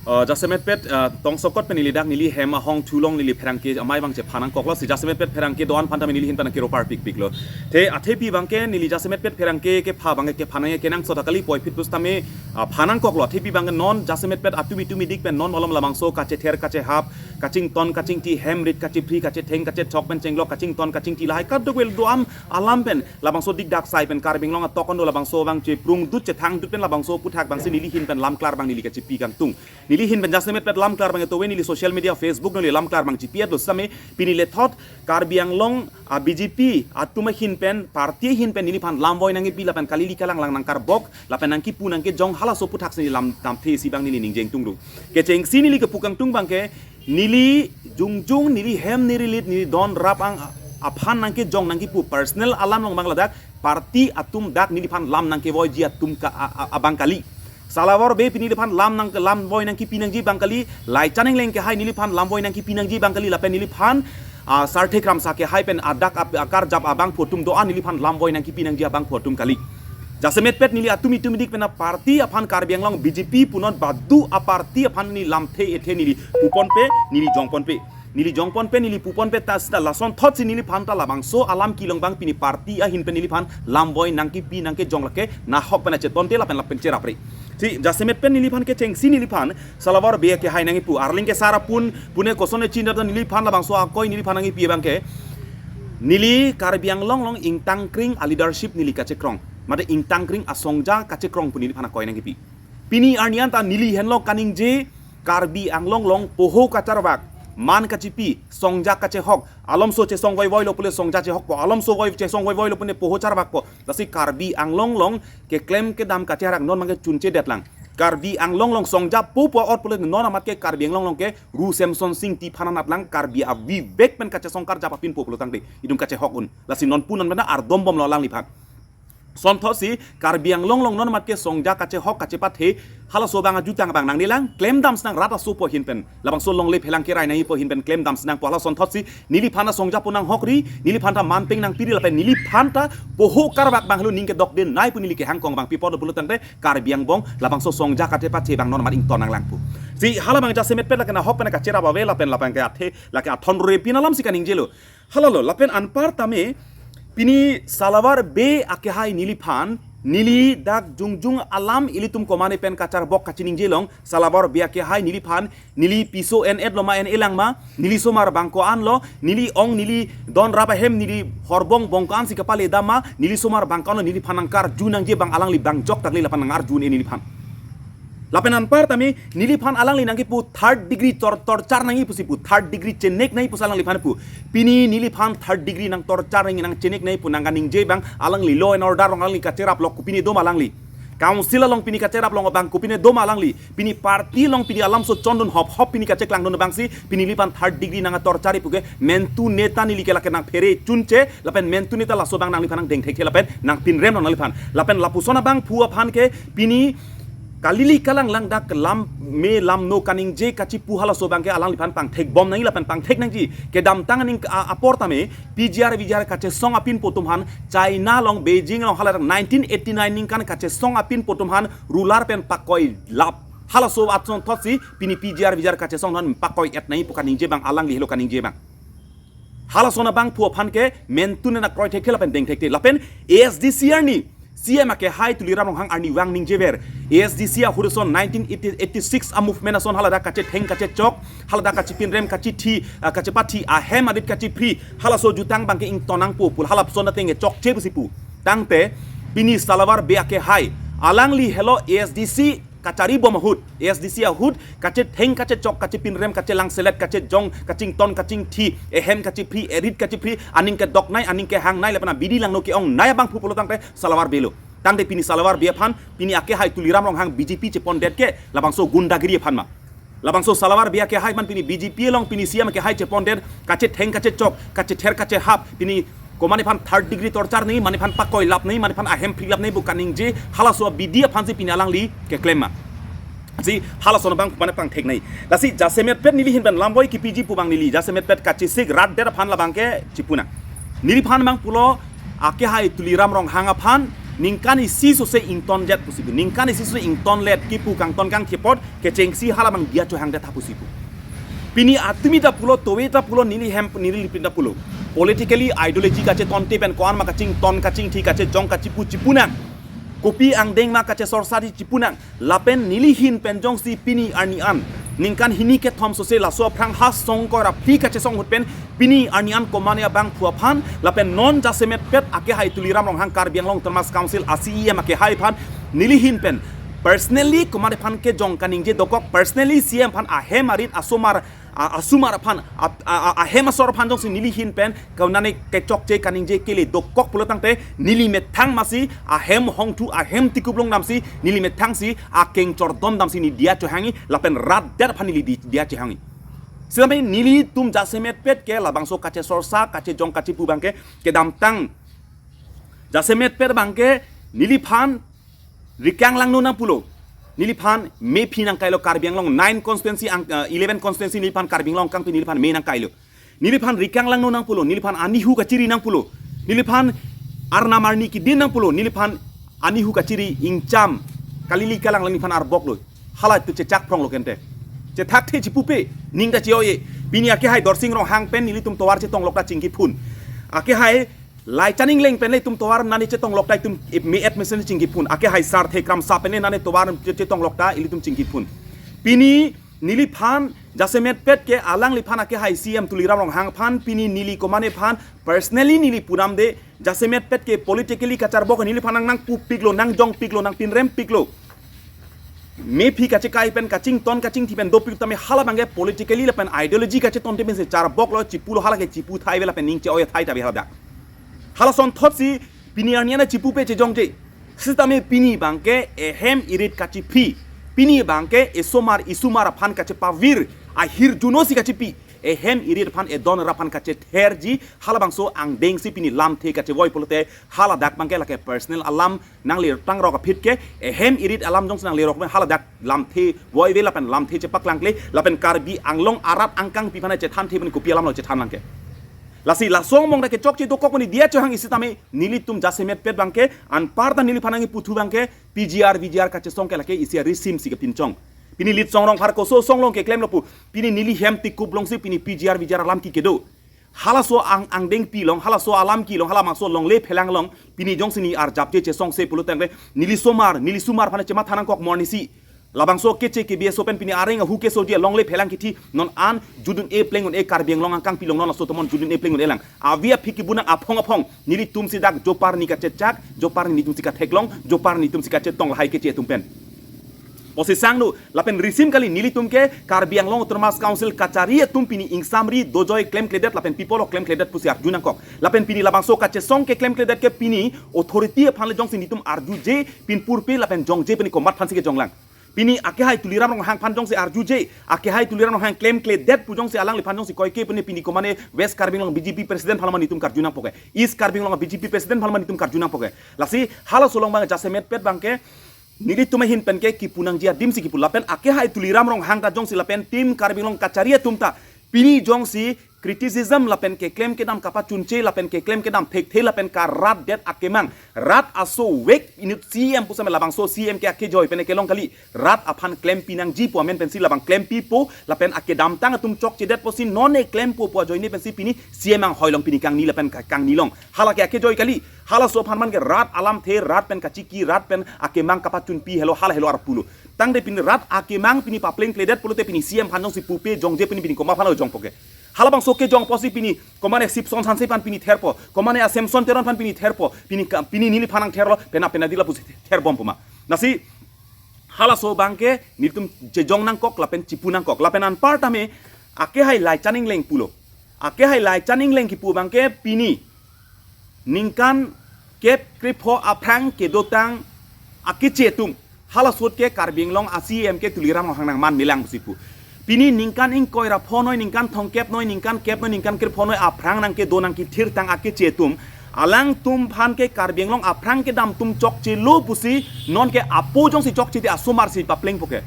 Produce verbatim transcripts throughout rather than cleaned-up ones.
Uh, jasemetpet uh, tongsokot pen neli dak neli hem ahong thulong neli pherangke amei abang chepha nangkoklo si jasemetpet pherangke do-an aphan tame neli ahin pen kero parpikpiklo. Te athepi abangke neli jasemetpet pherangke kepha abangke kepha nangji kenangsot akali puvoiphit pusitame uh, pha nangkoklo. Athepi abangke non jasemetpet atum itum idik pen non malom labangso kachether kachehap, kachington kachingthi, hem rit kachephri, kachetheng kachechok pen chenglok kachington kachingthi lahai kadokave do-an alam pen labangso dikdak sai pen Karbi Anglong atok an do labangso abang cheprungdut chethangdut pen labangso aphuthak abangsi neli ahin pen lamklar abang neli kachepi kangtung. Neli ahin pen jasemetpet lamklar abang etowe neli social media Facebook neli lamklar abang chepi-etlo sitame pini lethot Karbi Anglong a B J P atum ahin pen party ahin pen neliphan lamvoi nangkipi lapen kalili kalanglang nangkarbok lapen nangkipu nangkejong halaso aphuthak si neli lam damthe isi abang neli ningjeng tungdung. Kechengsi neli kepu kangtung abangke neli jongjong neli hem neli rit neli don rap ang aphan nangkejong nangkipu personal alam along abang ladak party atum dak neliphan lam nangkevoiji atum ka a- a- abang kali. Salawar Bey pini neliphan lam nang lamvoi nangkipi nangji abang kali, Laichan Engleng akehai neliphan lamvoi nangkipi nangji abang kali lapen neliphan ah, Sarthe Kramsa akehai pen adak ap- akarjap abangphu atum do-an neliphan lamvoi nangkipi nangji abangphu atum kali. Jasemetpet neli atum itum idik pen aparty aphan Karbi Anglong B J P punon badu aparty aphan neli lamthe ethe neli puponpe neli jongponpe. Neli jongponpe neli puponpe ta sita lasonthotsi neliphan ta labangso alam kelong abang pini party ahin pen neliphan lamvoi nangkipi nangkejong lake nahok pen achetonte lapen lapen cherapre. Si jasemetpet neliphan kechengsi neliphan Salawar Bey akehai nangkipu arleng ke sara pun pune koson e chinda neliphan labangso akoi neliphan nangkipi abangke neli Karbi Anglong along ingtangkring a leadership neli kachekrong. Mate ingtangkring asongja kachekrong pu neliphan akoi nangkipi. Pini arni anta neli henlo kaningje Karbi Anglong along poho kacharvak, man kachepi, songja kachehok, alomso chesongvoivoilo pule songja chehokpo, alomso voi chesongvoivoilo pune poho charvakpo. Lasi Karbi Anglong along keklem kedam kacherak non abangke chunchedetlang. Karbi Anglong along songja pupo ot pule non amat ke Karbi Anglong along ke Ru Semson Sing Ingti aphan anatlang Karbi avivek pen kachesong karjap apinpo pulotangte itum kachehok un. Lasi non punon bena ardombomlo alangliphan. Sonthotsi Karbi Anglong along non amat ke songja kachehok kachepathe halaso abang ajutang abang nangnelang klemdam sinang rat asopo ahin pen. Labangso longle phelang kerai nangjipo ahin pen klemdam sinangpo hala sonthotsi neliphan asongja pu nanghokri, neliphan ta manpeng nangpiri lapen neliphan ta poho karvak abang helo ning kedokdenei pu neli kehangkong abang pipo do pulotangte Karbi angbong labangso songja kachepathe abang non amat ington nanglangpo. Si hala abang jasemetpet lake nahok pen kacherap ave lapen lapen ke athe lake athon repi alamsi kaningjelo. Halalo lapen anpar tame pini Salawar Bey akehai neliphan neli dak jongjong alam ilitum komane pen kacharbok kachiningjelong Salawar Bey akehai neliphan neli piso en-etlo ma en-elang ma neli somar abang ko-anlo neli ong neli don rap ahem neli horbong bong ko-ansi kapaledam ma neli somar abang ko-anlo neliphan nangkarju nangji abang alangli abang joktakle lapen nangarju un-e neliphan. Lapen anpar tame neliphan alangli nangkipu third degree tor torture nangji pusi pu third degree chenek nangji pusi alangliphan pu. Pini neliphan third degree nang torture nangji nang chenek nangji pu nangkaningje abang alangli law and order along alangli kacherap lok kopine doma alangli. Council along pini kacherap long abang kopine doma alangli. Pini party along pini alamso chondun hop hop pini kacheklangdun abangsi pini neliphan third degree nang torture puke mentu neta neli ke lake nangphere chunche lapen mentu neta laso abang nangliphan nangdeng thekthe lapen nangpinrem nangliphan. Lapen lapuson abangphu aphan ke pini kalili kalanglang dak lam me lam no kaningje kachipu halaso abangke alangliphan pangthekbom nangji lapen pangthek nangji kedamtang aning a- apor tame P G R V G R kachesong apinpo atum aphan China along Beijing along hala dak nineteen eighty-nine ningkan kachesong apinpo atum aphan ruler pen pakoilap halaso asonthotsi pini P G R V G R kachesong aphan pakoiet nangji pu kaningje abang alangli helo kaningje abang. Halason abangphu aphan ke mentu nena kroithekthe lapen dengthekthe lapen A S D C arni C M akehai Tuliram Ronghang arnivang ningjever A S D C ahut ason nineteen eighty-six a movement ason hala dak kachetheng kachechok hala dak kachepinrem kachethi ah, kachepathi ahem arit kachephri halaso jutang abangke ington nangpo pu halason ateng chokche pusi pu. Tangte pini Salawar Bey akehai alangli helo A S D C kacharibom ahut A S D C ahut kachetheng kachechok kachepinrem kachelangselet kachejong kachington kachingthi ehem kachephri erit kachephri aning kedoknei aning kehangnei lapen abidi langno ke-ongnei abangphu pulotangte Salawar Bey lo. Tangte pini Salawar Bey aphan pini akehai Tuliram Ronghang B J P chepondet ke labangso gundagiri aphan ma. Labangso Salawar Bey akehai aphan pini B J P along pini C M akehai chepondet kachetheng kachechok kachether kachehap pini komane aphan third degree torture nangji mane aphan pakoilap nangji mane aphan ahem phrilap nangji pu kaningje halaso abidi aphansi pini alangli keklem ma. Si halason abang mane pangthek nangji. Lasi jasemetpet neli ahin pen lamvoi kipiji pu abang neli jasemetpet kachesik rat det aphan labangke chipu nang. Neliphan abang pulo akehai Tuliram Ronghang aphan Ningkan isi sose ingtonjet pusi pu. Ningkan isi sose ingtonlet kipu kangton kangthepot kechengsi halabang diya chohangdet ha pusi pu. Pini atumi ta pulo, towe ta pulo, neli hem, neli lipin ta pulo. Politically ideology kachetonte pen ko-an ma kachington kachingthi kachejong kachipu chipunang. Kopi angdeng ma kachesorsa di chipunang. Lapen neli ahin pen jongsi pini arni an ningkan hini kethom sose laso aphrang ha song koi ra phli kachesong ahut pen pini arni an komane abangphu aphan lapen non jasemetpet akehai Tuliram Ronghang, Karbi Anglong Autonomous Council a C E M akehai aphan neli ahin pen personally komane aphan kejong kaningje dokok, personally C E M aphan ahem arit asomar, a-, asomar aphan, a-, a-, a-, ahem asor aphan jongsi neli ahin pen konane kechokche kaningje kele dokok pulo tangte neli methang masi ahem hongthu ahem tikup longdamsi neli methangsi akeng chordom damsi neli diya chohangji lapen rat det aphan neli di-, diya chohangji. Sitame nelitum jasemetpet ke labangso kachesorsa kachejong kachipu abangke kedamtang jasemetpet abangke neliphan rikang langno nangpulo. Neliphan mephi nangkailo, Karbi Anglong nine constituency ang, eh, eleven constituency neliphan Karbi Anglong kangpi neliphan me nangkailo. Neliphan rikang langno nangpulo, neliphan anihu kachiri nangpulo, neliphan arnam arni kidin nangpulo, neliphan anihu kachiri ingcham kalili kalang lang neliphan arboklo. Hala tu chechak phronglo kente. Chethakthe chipupe, ning ta che-o-e. Pini akehai Dorsing Ronghang pen nelitum tovar chetonglok ta chingkiphun. Akehai Laichan Engleng pen le itum tovar nani chetonglok ta itum me-et mesen chingkiphun. Akehai Sarthe Kramsa pen le nani tovar che-, chetonglok ta ilitum chingkiphun. Pini neliphan jasemetpet ke alangliphan akehai C E M Tuliram Ronghang aphan pini neli komane aphan personally neli pudamde jasemetpet ke politically kacharbok neliphan nang nangpupiklo, nangjongpiklo, nangpinrempiklo. Mephi kachekai pen kachington kachingthi pen dopik tame hala abangke politically lapen ideology kachetonte pensi charboklo, chipulo, hala ke chipu thai ave lapen ning che-o-e thai ta ave hala dak. Hala asonthotsi pini arni an chipupe chejongje. Sitame pini abangke ehem irit kachiphi. Pini abangke esomar esomar aphan kachepavir, ahirjuno si kachipi. Ehem irit aphan, edon ra aphan kachetherji, halabangso angdengsi pini lamthe kachevoi pulote, hala dak abangke lake personal alam nanglertang rok aphi ke, ehem irit alam jongsi nanglerok pen hala dak lamthe voi ave lapen lamthe chepaklangkle, lapen Karbi Anglong arat angkangpi aphan chethanthe pen kopi alamlo chethan nangke. Lasi laso among dak kechokche dokok pen neli diya chohangji sitame nelitum jasemetpet abangke anparta neliphan nangkiputhu abangke P G R, V G R kachesong ke lake isi arisim si kepinchong. Pini Litsong Rongphar koso song along keklemlo pu. Pini neli hem tikup alongsi pini P G R, V G R alam ke kedo. Halaso ang, angdengpi along, halaso alam kelong, halabangso longle phelang along, pini jongsi neli arjapje chesongse pulo tangte, neli somar, neli somar aphan chematha nangkok morning si. Labangso keche ke B S O pen pini areng ahu keso dia longle phelang kithi non an judun-e pleng un-e Karbi Anglong angkangpi along non laso tomon judun-e pleng un-e lang. Avi aphi kibunang aphong aphong nelitum si dak jopar ni kachechak, jopar ni netum si katheklong, jopar ni netum si kachetong lahai keche atum pen. Posisang nu, lapen risim kali nelitum ke Karbi Anglong Autonomous Council kachari atum pini ingsamri dojoi klemkledet lapen pipolo klemkledet pusi arju nangkok. Lapen pini labangso kachesong ke klemkledet ke pini authority aphan le jongsi netum arjuje pinpurpe lapen jongje pini komat aphansi kejonglang. Pini akehai Tuliram Ronghang aphan jongsi arjuje, akehai Tuliram Ronghang klemkledet pu jongsi alangliphan jongsi koike pini pini komane West Karbi Anglong B J P president aphan ma netum karju nangpoke. East Karbi Anglong B J P president aphan ma netum karju nangpoke. Lasi halaso along abang jasemetpet abangke nelitum ahin pen ke kipu nangji adim si kipu lapen akehai Tuliram Ronghang ta jongsi lapen team Karbi Anglong kachari atum ta pini jongsi criticism lapen keklem kedam kapachunche lapen keklem kedam thekthe lapen karat det akemang rat aso vek inut C M pusitame labangso C M ke akejoi pen kelong kali rat aphan klempi nangji pu amen pensi labang klempipo lapen akedamtang atum chokchedet pusi non-e klempo pu ajoine pensi pini C M anghoi along pini kangni lapen ka-, kangni along. Hala ke akejoi kali, halaso aphan man ke rat alamthe, rat pen kachiki, rat pen akemang kapachunpi helo, hala helo arpulo. Tangte pini rat akemang pini paplengkledet pulote pini C M aphan jongsi pupe jongje pini pini komat aphan lo jongpoke. Halabangso kejong pusi pini komane Sipson Hanse aphan pini therpo, komane a Samson Teron aphan pini therpo, pini ka-, pini neliphan nangtherlo, pena pena dila pusi therbompo ma. Lasi halaso abangke netum chejong nangkok lapen chipu nangkok. Lapen anparta me akehai Laichan Engleng pulo. Akehai Laichan Engleng kipu abangke pini ningkan kep krepho aphrang kedotang akeche atum. Hala ahut ke Karbi Anglong a C M ke Tuliram Ronghang nangman melang pusi pu. Pini ningkan ingkoi ra phonoi, ningkan thomkep noi, ningkan kep noi, ningkan krepho noi aphrang nangkedo nangkethirtang akeche atum. Alangtum aphan ke Karbi Anglong aphrang kedam atum chokchelo pusi non ke apo jongsi chokchede asomar si paplengpoke.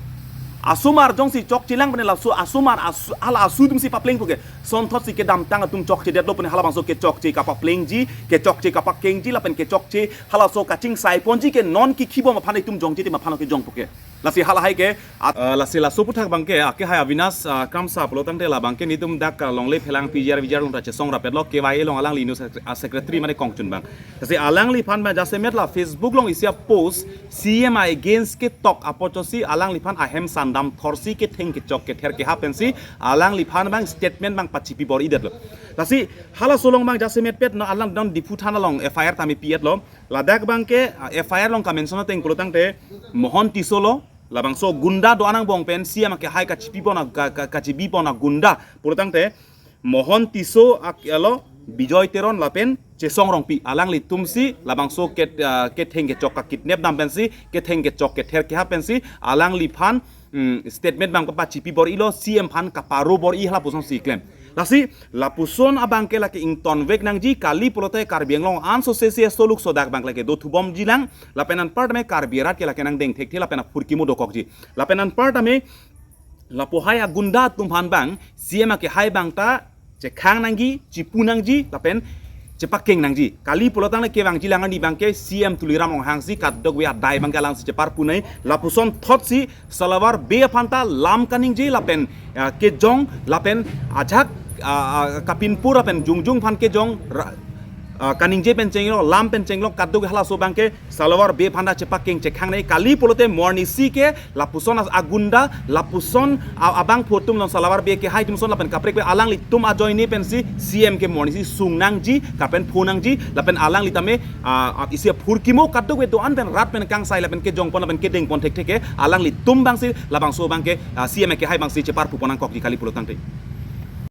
Asomar jongsi chokchelang pene laso asomar asu, hala asu atumsi papleng puke. Sonthotsi kedamtang atum chokchedetlo pene halabangso kechokche kapaplengji, kechokche kapakengji, lapen kechokche halaso kachingsai ponji ke non kikhibom aphan itum jongje tim aphan ke jong puke. Lasi halahai ke, at, uh, lasi laso aputhak abangke, ake hai Avinash, uh, Kramsa pulo tangte labangke nitum dak, uh, longle phelang P G R V G R along ta chesong rapetlo, K Y A along alangli news sec-, uh, secretary mane kongchun abang. Lasi alangliphan ma jasemet la Facebook along isi a-post, C M against ketok apotsi alangliphan ahem sandam thorsi ketheng kechok kether keha pensi alangliphan abang statement abang pachipi bor-idetlo. Lasi halaso along abang jasemet pet no alang don Diphu thana along F I R tame pi-etlo. Ladak abangke, ah, F I R along kamention ateng pulo tangte Mohon Tisso lo, labangso gunda do-an angbong pen C M akehai kachipi pon a-, ka-, ka-, kachipi pon agunda pulo tangte Mohon Tisso ak-, alo Bijoy Teron lapen Chesong Rongpi alanglitumsi labangso ket-, ah, ketheng kechok ka-kidnap dam pensi, ketheng kechok kether keha pensi alangliphan, mm, statement abang pachipi bor-ilo, C M aphan kaparo bor-i halapusonsi klem. Lasi lapuson abangke lake ingtonvek nangji, kali pulote Karbi Anglong anso sesi soluk sodak abang lake dothubomji lang, lapen anparta me Karbi arat ke lake nangdeng thekthe lapen aphurkimo dokokji. Lapen anparta me lapu hai agunda atum aphan abang C M akehai abang ta chekhang nangji, chipu nangji, lapen chepakeng nangji. Kali pulo tangte kevangji lang arni abangke C M Tuliram Ronghangsi kadokave adai abangke alangsi cheparpu nai. Lapuson thotsi Salawar Bey aphan ta lam kaningje lapen, ah, kejong lapen ajak, ah, ah, kapinpur lapen jongjong aphan kejong ra-, ah, kaningje pen chenglok, lam pen chenglok, kadokave halaso abangke Salawar Bey aphan ta chepakeng chekhang nai. Kali pulote morning si ke lapuson as-, agunda, lapuson a-, abangphu atum non Salawar Bey akehai atum son lapen kaprek pe alanglitum ajoine pensi C M ke morning si sung nangji, kapen phu nangji, lapen alangli tame, ah, ah, isi aphurkimo kadokave do-an pen rat pen kangsai lapen kejong pon lapen kedeng pon thekthe ke alanglitum abangsi labangso abangke, ah, C M akehai abangsi cheparpu pon nangkokji kali pulo tangte.